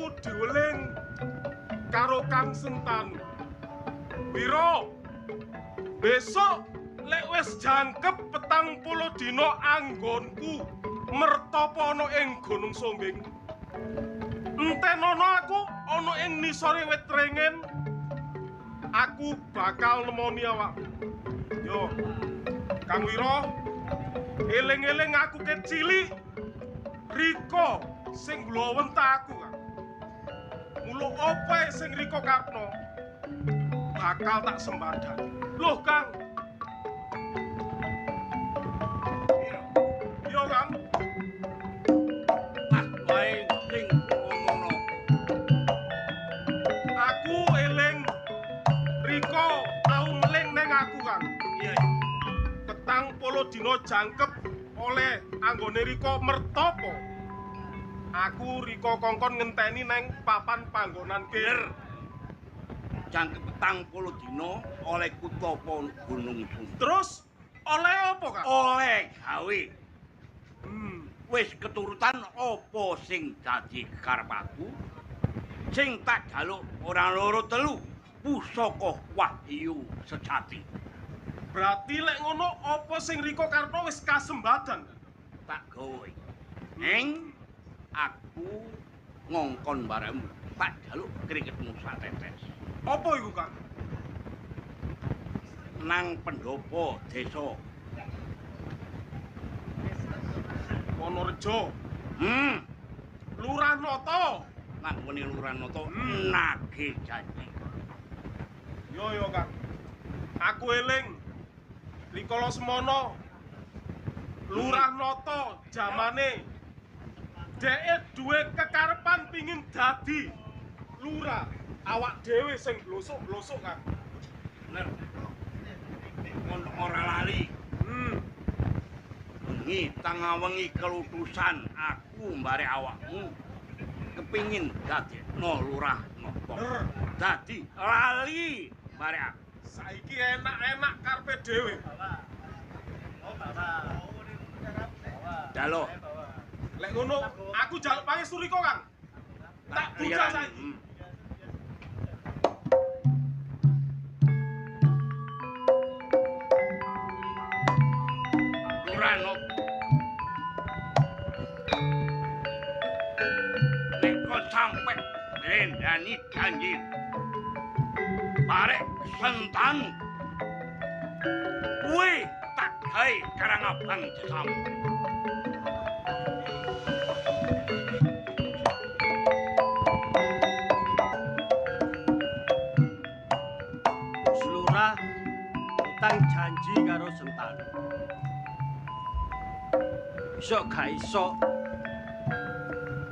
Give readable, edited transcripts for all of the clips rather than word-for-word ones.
Aku diweling karo Kang Sentanu. Wiro, besok lek wis jangkep 40 dina anggonku mertapa ana ing Gunung Sumbing. Entenono aku ana ing nisore wit ringin. Aku bakal nemoni awakmu. Yo. Kang Wiro, eling-eling aku kecilik Riko sing glowentah aku, Kang. Mula opo sing Riko karepno bakal tak sembadani. Loh, Kang. Yo, Kang. Pas wae sing ngono. Aku eling Riko tau meling neng aku, Kang. Iya. 40 dina jangkep oleh anggone Riko mertopo. Aku Riko kongkon ngenteni neng papan panggonan Bener. Jangkep 40 dina oleh kutapa Gunung Sumbing. Terus oleh apa, Kang? Oleh gawe. Wis keturutan apa sing dadi karep aku? Sing tak jaluk ora loro telu, pusaka wahyu sejati. Berarti lek ngono apa sing Riko karepno wis kasembadan? Tak gawe. Ning aku ngongkon baremu, tak jaluk keringetmu satetes. Apa iku, Kang? Nang pendopo desa Wonorejo. Lurah Noto. Nang ngene Lurah Noto nagih janji. Yo yo, Kang. Aku eling rikala semono Lurah Noto jamane dheke duwe kekarepan pingin dadi lurah. Awak dhewe sing blosok-blosok, Kang. Bener. Ngono ora lali. Bengi tangawengi kelutusan aku mbare awakmu kepingin dadekno Lurah Noto. Dadi lali mbare aku. Saiki enak-enak karepe dhewe. Jaluk. Lek ngono aku jaluk pangestu Riko, Kang. Tak budal saiki. Lurah Noto. Nek kok sampe nglendani janji barek Sentanu, kuwi tak gawe karang abang jasamu. Lurah utang janji karo Sentanu. Iso gak iso.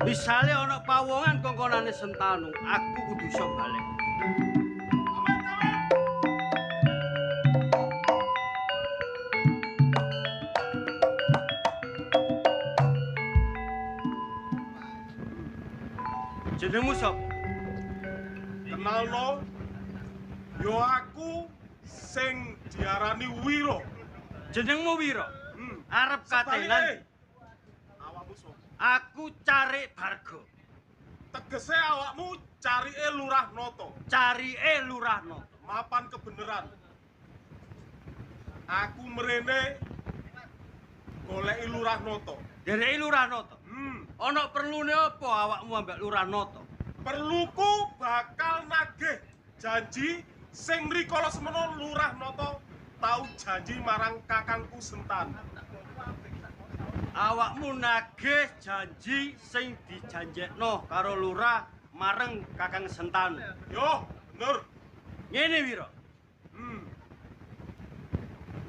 Misale ana pawongan kongkonane Sentanu, aku kudu iso balik. Jenengmu sapa? Kenalno, yo aku sing diarani Wiro. Jenengmu Wiro? Arep katenan. Awakmu sapa? Aku Carik Bargo. Tegese awakmu carike Lurah Noto. Carike Lurah Noto. Mapan kebenaran. Aku mrene goleki Lurah Noto. Goleki Lurah Noto? Ana perlune apa awakmu ambek Lurah Noto? Perluku bakal nagih janji sing rikala semono Lurah Noto tau janji marang kakangku Sentanu. Awakmu nagih janji sing dijanjekno karo lurah marang Kakang Sentanu. Yo, bener. Ngene Wiro.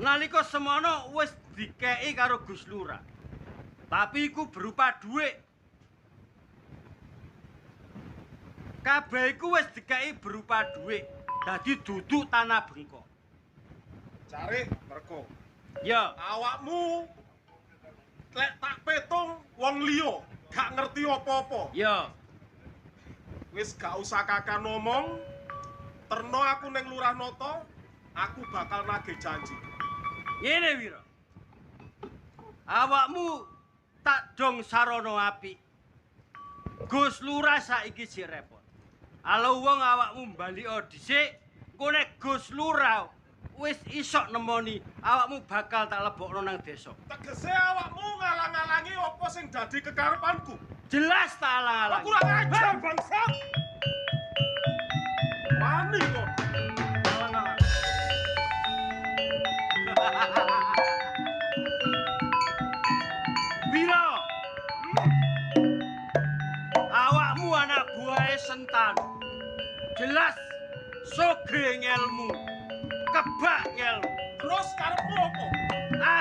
Nalika semono wis dikeki karo Gus Lurah. Tapi iku berupa dhuwit. Kabeh iku wis dikeki berupa dhuwit. Dadi duduk tanah bengkok. Cari merko. Ya, awakmu lek tak petung wong liya gak ngerti apa-apa. Ya. Wis gak usah kakak ngomong. Terno aku ning Lurah Noto, aku bakal nagih janji. Ngene Wiro. Awakmu tak dong sarana apik. Gus Lurah saiki sik repot. Alo wong awakmu mbaliko dhisik, engko nek Gus Lurah wis isok nemoni, awakmu bakal tak lebokno nang desa. Tegese awakmu ngalang-alangi apa sing dadi kekarepanku? Jelas tak alang-alangi. Kurang ajar bangsat. Wani kok. Alang-alang. Wira. Awakmu anak buahe Sentanu. Jelas soge ngelmu. Kebak ngelmu. Terus karepmu apa?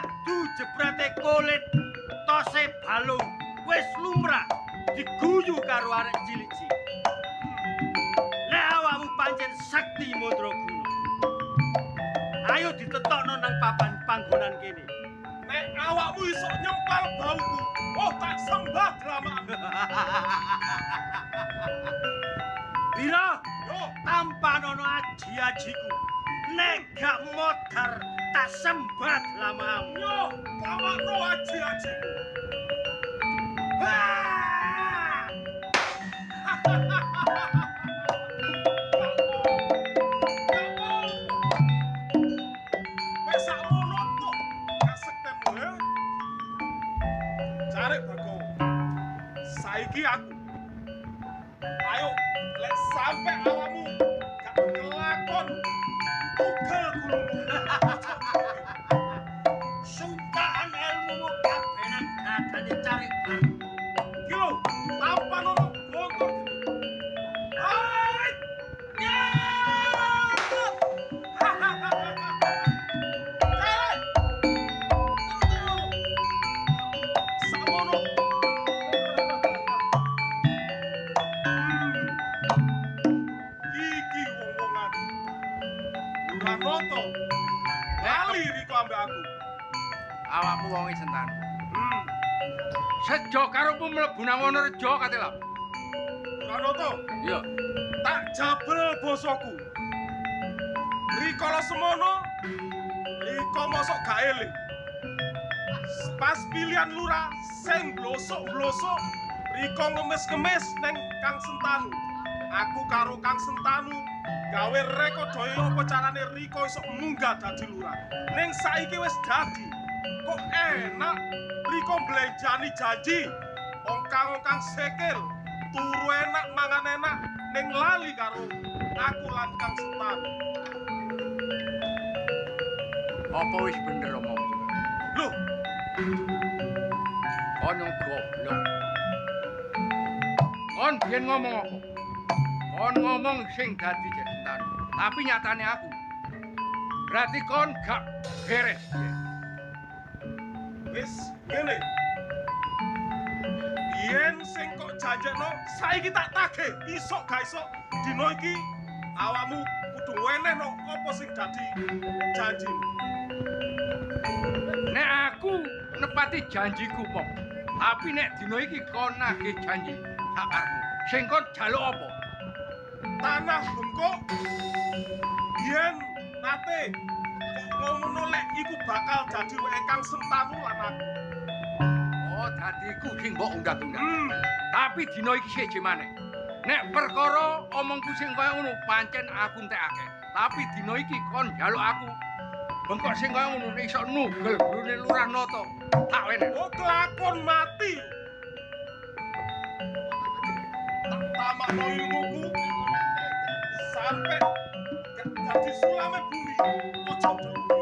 Adu jebrate kulit tose balung wis lumrah diguyu karo arek cilik-cilik. Nek awakmu pancen sakti mandraguna, ayo ditetokno nang papan panggonan kene. Nek awakmu iso nyempal bauku, oh tak sembah dramamu. Wira, yo tampanono aji-ajiku. Nek gak modar tak sembah dramamu. Yo, tamakno aji-ajiku. Wah! Wis sakmono tok kasektenmu ya. Carik Bagong. Saiki aku. Ayo, lek sampe awakmu gak kelakon tugel gulumu. Sumpahan ilmumu kabeh nang dadane Carik Bagong. Iki lho, tampanono gontor gede. Hai! Ya! Carik! Sakmono. Iki wong-wongan. Lurah Noto. Lali riko ambek aku. Awakmu wonge Sentanu. Sejo karepmu mlebu nang Wonorejo kate lha. Lurah Noto, Iya. tak jabel bosoku. Rikala semono, riko mosok gak eling. Pas pilihan lurah sing blosok-blosok, riko ngemis-ngemis neng Kang Sentanu. Aku karo Kang Sentanu gawe rekodaya apa carane riko iso munggah dadi lurah. Ning saiki wis dadi. Kok enak riko mblenjani janji. Ongkang-ongkang sikil, turu enak mangan enak ning lali karo aku lan Kang Sentanu. Apa wis bener omongmu? Loh, Kon wong goblok. Kon biyen ngomong apa? Kon ngomong sing dadi Sentanu, tapi nyatane aku. Berarti kon gak beres. Wis ngene. Biyen sing kok janjekno saiki tak tagih, isok gak isok dina iki awakmu kudu wenehno apa sing dadi janjimu. Nek aku nepati janjiku, Pok. Tapi nek dina iki kon nagih janji sakarepmu. Sing kon jaluk apa? Tanah bengkok biyen nate kok ngono lek iku bakal dadi weke Kang Sentanu lan aku. Oh, dadi iku sing mbok unggah-unggah. Tapi dina iki siji maneh. Nek perkara omongku sing kaya ngono pancen aku entekake. Tapi dina iki kon njaluk aku bengkok sing kaya ngono nek iso nugel gulune Lurah Noto, tak wene. Oh, kelakon mati. Tak tamakno ilmuku sampe gak dadi sulame bumi. Ojo dulu.